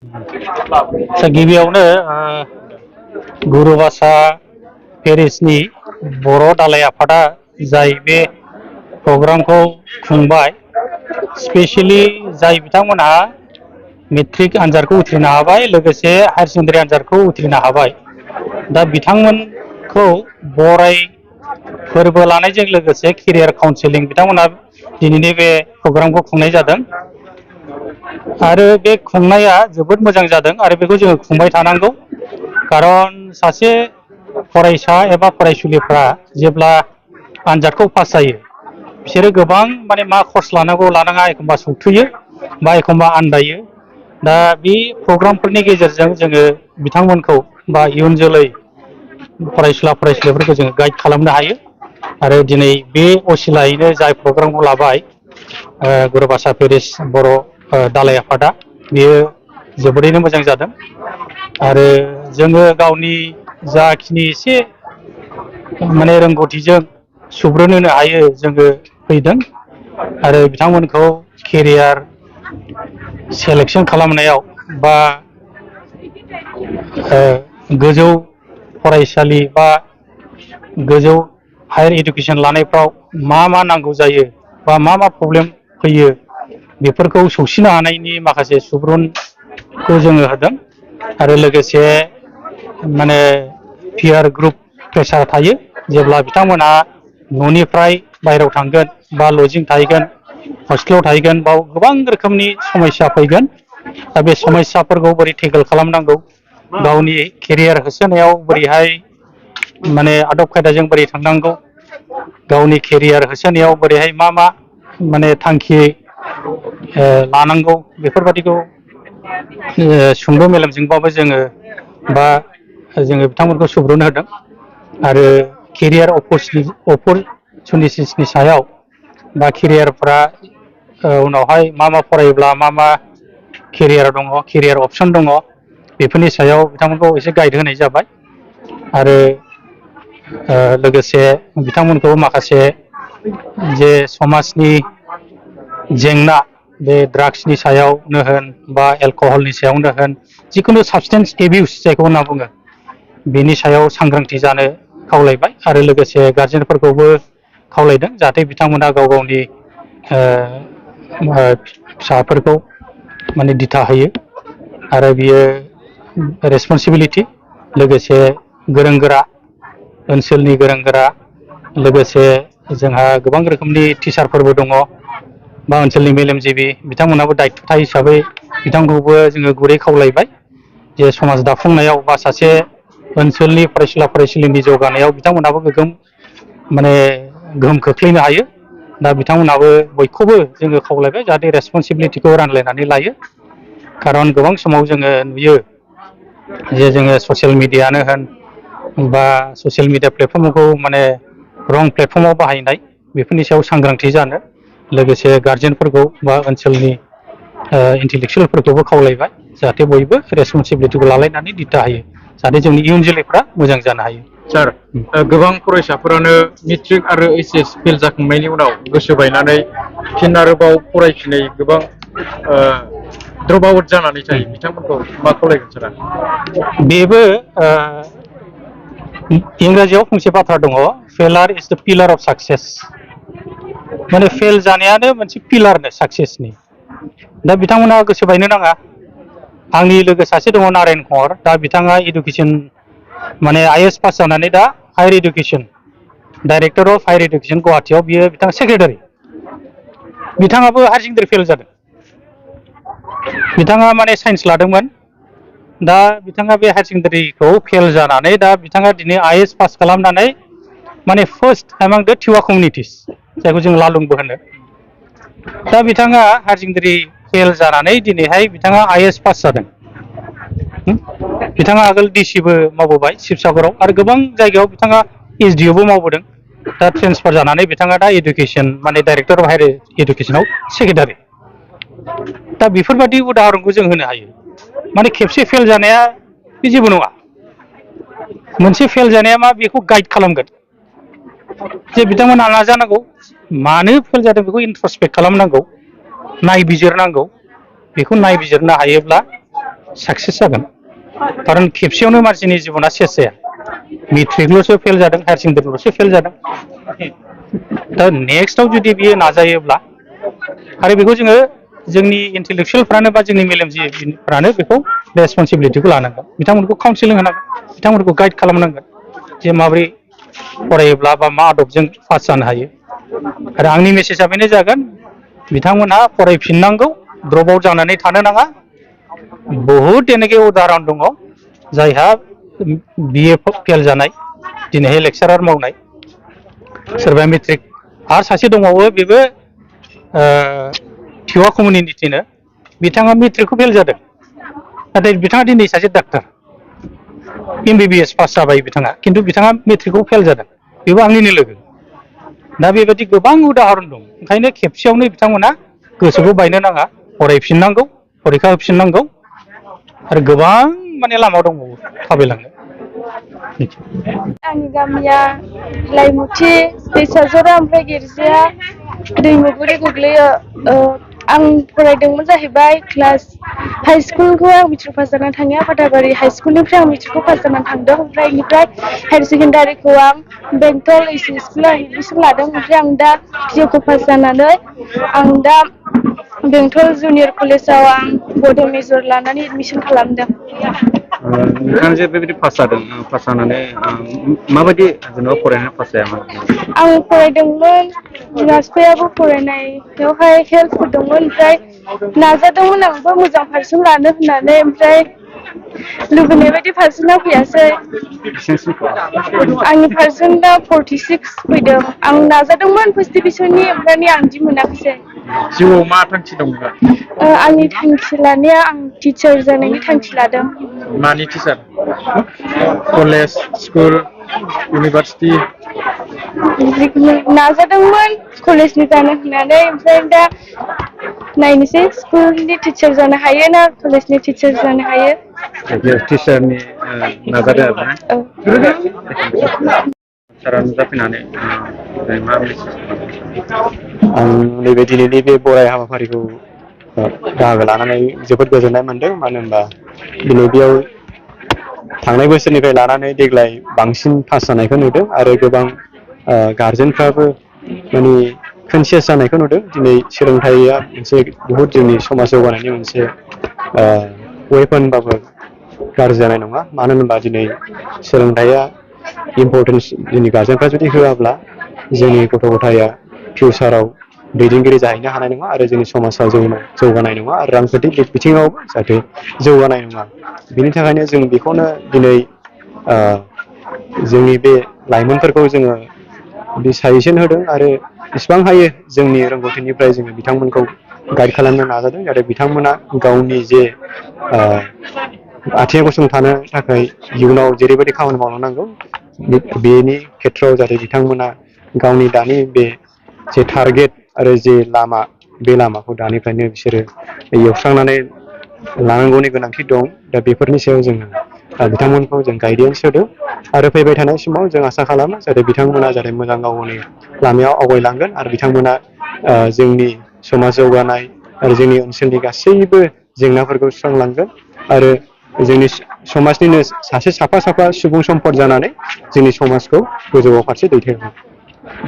गिबियावनो गुरुभाषा पेरिसनि बर' दालाय आफादा जाय बे प्रग्रामखौ खुंबाय, स्पेशली जाय बिथांमोनहा मेट्रिक आनजादखौ उथ्रिनो हाबाय, लोगोसे हायार सेकेन्डारि आनजादखौ उथ्रिनो हाबाय, दा बिथांमोनखौ बराय फोरबो लानायजों लोगोसे केरियार काउन्सिलिं बिथांमोनहा दिनैनि बे प्रग्रामखौ खुंनाय जादों। आरो बे खुंनाया जोबोद मोजां जादों आरो बेखौ जोङो खुंबाय थानांगौ। खारन सासे फरायसा एबा फरायसुलिफ्रा जेब्ला आनजादखौ पास जायो, बिसोरो गोबां मा कर्स लानांगौ लानाङा एखमबा सौथुयो बा एखमबा आन्दायो। दा बे प्रग्रामफोरनि गेजेरजों जोङो बिथांमोनखौ बा इयुन जोलै फरायसुलिफोरखौ जोङो गाइड खालामनो हायो। आरो दिनै बे असिलायैनो जाय प्रग्रामखौ लाबाय गुरुभाषा पेरिस बर' दालाय आफादा, बेयो जोबोरैनो मोजां जादों। आरो जोङो गावनि जाखिनि एसे रोंगौथिजों सुबुरुन होनो हायो जोङो फैदों। आरो बिथांमोनखौ केरियार सेलेक्सन खालामनायाव बा गोजौ फरायसालि बा गोजौ हायार इडुकेसन लानायफ्राव मा नांगौ जायो बा मा प्रब्लेम फैयो, बेफोरखौ सौसिनो हानायनि माखासे सुबुरुनखौ जोङो होदों। आरो लोगोसे पियार ग्रुप प्रेसार थायो, जेब्ला बिथांमोना न'निफ्राय बायहेरायाव थांगोन बा लजिं थाहैगोन, हस्टेलाव थाहैगोन, बाव गोबां रोखोमनि समस्या फैगोन। दा बे समस्याफोरखौ बोरै टेकल खालामनांगौ, गावनि केरियार होसोनायाव बोरैहाय आदब खायदाजों बोरै थांनांगौ, गावनि केरियार होसोनायाव बोरैहाय मा थांखि लानांगौ, बेफोरबादिखौ सुंद' मेलेमजोंबाबो जोङो बिथांमोनखौ सुबुरुन होदों। आरो केरियार अपरचुनिटिसनि सायाव बा केरियारफ्रा उनावहाय मा फरायोब्ला मा केरियार दङ, केरियार अपसन दङ, बेफोरनि सायाव बिथांमोनखौ एसे गाइड होनाय जाबाय। आरो लोगोसे बिथांमोनखौ माखासे जे समाजनि जेंना, बे ड्राग्सनि सायावनो होन बा एलक'हलनि सायावनो होन, जिखुनु साबसटेन्स एबिउस जायखौ होनना बुङो, बेनि सायाव सांग्रांथि जानो खावलायबाय। आरो लोगोसे गारजेनफोरखौबो खावलायदों जाहाथे बिथांमोना गाव गावनि फिसाफोरखौ दिथा होयो। आरो बियो रेसपन्सिबिलिटि, लोगोसे गोरों गोरा ओनसोलनि गोरों गोरा, लोगोसे जोंहा गोबां रोखोमनि टिचारफोरबो दङ बा ओनसोलनि मेलेमजिबि, बिथांमोनाबो दायथ'था हिसाबै बिथांखौबो जोङो गुरै खावलायबाय जे समाज दाफुंनायाव बा सासे ओनसोलनि फरायसुलिनि जौगानायाव बिथांमोनाबो गोगोम गोहोम खोख्लैनो हायो। दा बिथांमोनाबो बयखौबो जोङो खावलायबाय जाहाथे रेसपन्सिबिलिटिखौ रानलायनानै लायो। खारन गोबां समाव जोङो नुयो जे जोङो ससियेल मिडियानो होन बा ससियेल मिडिया प्लेटफर्मखौ रं प्लेटफर्माव बाहायनाय, बेफोरनि सायाव सांग्रांथि जानो, लोगोसे गारजेनफोरखौ बा ओनसोलनि इन्टेलेक्सुयेलफोरखौबो खावलायबाय जाहाथे बयबो रेसपन्सिबिलिटिखौ लालायनानै दिथा होयो, जाहाथे जोंनि इयुन जोलैफ्रा मोजां जानो हायो। सार, गोबां फरायसाफोरानो मेट्रिक आरो HS फेल जाखांनायनि उनाव गोसो बायनानै फिन आरोबाव फरायफिनै गोबां ड्रप आउट जानानै थायो, बिथांमोनखौ मा खावलायगोन सारा? बेबो इंराजियाव फंसे बाथ्रा दङ, फेलार इज द पिलार अफ साक्सेस। फेल जानायानो मोनसे पिलारनो साक्सेसनि। दा बिथांमोना गोसो बायनो नाङा। आंनि लोगो सासे दङ नारायण कुमार, दा बिथाङा इडुकेसन IAS पास जानानै दा higher education director of higher education गुवाहाटियाव बिथाङा सेक्रेटारि। बिथाङाबो हायार सेकेन्डारि फेल जादों। बिथाङा साइन्स लादोंमोन, दा बिथाङा बे हायार सेकेन्डारिखौ फेल जानानै दा बिथाङा दिनै IAS पास खालामनानै फार्स्ट एमां द टिवा कमिउनिटिस, जायखौ जों लालुंबो होनो। दा बिथाङा हायार सेकेन्डारि फेल जानानै दिनैहाय बिथाङा IAS पास जादों। बिथाङा आगोल डिसिबो मावबोबाय शिबसागराव, आरो गोबां जायगायाव बिथाङा SDOबो मावबोदों। दा ट्रेन्सफार जानानै बिथाङा दा इडुकेसन डाइरेक्टर अफ हायार इडुकेसनाव सेक्रेटारि। दा बेफोरबायदि उदाहरनखौ जों होनो हायो। खेबसे फेल जानाया बे जेबो नङा। मोनसे फेल जानाया बेखौ गाइड खालामगोन जे बिथांमोना नाजानांगौ, मानो फेल जादों बेखौ इन्ट्रस्पेक्ट खालामनांगौ, नायबिजिरनांगौ। बेखौ नायबिजिरनो हायोब्ला साक्सेस जागोन खारन खेबसेयावनो मानसिनि जिबना सेस जाया मेट्रिकल'सो फेल जादों हायार सेकेन्डारिल'सो फेल जादों दा नेक्स्टआव जुदि बियो नाजायोब्ला आरो बेखौ जोङो जोंनि इन्टेलेक्सुयेलफ्रानो बा जोंनि मेलेमजिबिफ्रानो बेखौ रेसपन्सिबिलिटिखौ लानांगोन बिथांमोनखौ काउन्सिलिं होनांगोन बिथांमोनखौ गाइड खालामनांगोन जे माबोरै फरायोब्ला बा मा आदबजों पास जानो हायो आरो आंनि मेसेजआ बेनो जागोन बिथांमोनहा फरायफिननांगौ द्रप आउट जानानै थानो नाङा बहुद जेनाखि उदाहरन दङ जायहा बिए फेल जानाय दिनैहाय लेक्सारार मावनाय सोरबा मेट्रिक आरो सासे दंबावो बेबो थिवा कमिउनिटिनो बिथाङा मेट्रिकखौ फेल जादों नाथाय बिथाङा दिनै सासे डाक्टार MBBS पास जाबाय बिथाङा खिन्थु बिथाङा मेट्रिकखौ फेल जादों बेबो आंनिनो लोगो दा बेबायदि गोबां उदाहरन दं ओंखायनो खेबसेयावनो बिथांमोना गोसोखौ बायनो नाङा फरायफिननांगौ फरिखा होफिननांगौ आरो गोबां माने लामा दंबावो थाबायलांनो आंनि गामिया लाइमुथि दैसाजरा ओमफ्राय गिर्जाया दैमुगुरि गोग्लैयो आं फरायदोंमोन जाहैबाय क्लास हाई स्कुलखौ आं मेट्रिक पास जानानै थाङो फाथाबारि हाई स्कुलनिफ्राय आं मेट्रिकखौ पास जानानै थांदों ओमफ्राय बेनिफ्राय हायार सेकेन्डारिखौ आं बेंटल एसि स्कुलाव एडमिसन लादों ओमफ्राय आं दा पिइउखौ पास जानानै आं दा बेंटल जुनियर कलेजाव आं बड' मेजर लानानै एडमिसन खालामदों नोंथाङा जे बेबायदि पास जादों पास जानानै माबायदि जेनेबा फरायनानै पास जायामोन आं फरायदोंमोन बिमा बिफायाबो फरायनायावहाय हेल्प होदोंमोन ओमफ्राय नाजादोंमोन आंबो मोजां पारसेन्ट लानो होननानै ओमफ्राय लुबैनाय बायदि पारसेन्टआ फैयासै आंनि पारसेन्टआ 46 फैदों आं नाजादोंमोन फार्स्ट डिभिजननि ओमफ्राय आं बिदि मोनाखिसै जिउआव मा थांखि दं नोंहा आंनि थांखि लानाया आं टिचार जानायनि थांखि लादों मानि टिचार कलेज स्कुल इउनिभार्सिटि नाजादोंमोन कलेजनि जानो होननानै ओमफ्राय दा नायनोसै स्कुलनि टिचार जानो हायो ना कलेजनि टिचार जानो हायो टिचारनि नाजादों आरोना सारा नुजाफैनानै मा मेसेज आं नैबे दिनैनि बे बराय हाबाफारिखौ बाहागो लानानै जोबोद गोजोननाय मोनदों मानो होनबा दिनै बेयाव थांनाय बोसोरनिफ्राय लानानै देग्लाय बांसिन पास जानायखौ नुदों आरो गोबां गार्जेनफ्राबो माने कनसियास जानायखौ नुदों दिनै सोलोंथाइया मोनसे बहुद जोंनि समाज जौगानायनि मोनसे वेपनबाबो गाज्रि जानाय नङा मानो होनबा दिनै सोलोंथाइया इम्परटेन्स जोंनि गार्जेनफ्रा जुदि होआब्ला जोंनि गथ' गथाया फिउचाराव दैदेनगिरि जाहैनो हानाय नङा आरो जोंनि समाजा जौगानाय नङा आरो रांखान्थि बिथिङाव जाहाथे जौगानाय नङा बिनि थाखायनो जों बेखौनो दिनै जोंनि बे लाइमोनफोरखौ जोङो बे साजेसन होदों आरो बेसेबां हायो जोंनि रोंगौथिनिफ्राय जोङो बिथांमोनखौ गाइड खालामनो नाजादों आरो बिथांमोना गावनि जे आथिङाव गसंथानो थाखाय इयुनाव जेरैबायदि खामानि मावलांनांगौ बेनि खेथ्रआव जाहाथे बिथांमोना गावनि दानि बे जे टारगेट आरो जे लामा बे लामाखौ दानिफ्रायनो बिसोरो एवस्रांनानै लानांगौनि गोनांथि दं दा बेफोरनि सायाव जोङो बिथांमोनखौ जों गाइडेन्स होदों आरो फैबाय थानाय समाव जों आसा खालामो जाहाथे बिथांमोना जाहाथे मोजां गावनि लामायाव आवगायलांगोन आरो बिथांमोना जोंनि समाज जौगानाय आरो जोंनि ओनसोलनि गासैबो जेंनाफोरखौ सुस्रांलांगोन आरो जोंनि समाजनिनो सासे साफा साफा सुबुं सम्पद जानानै जोंनि समाजखौ गोजौआव फारसे दैथायहरगोन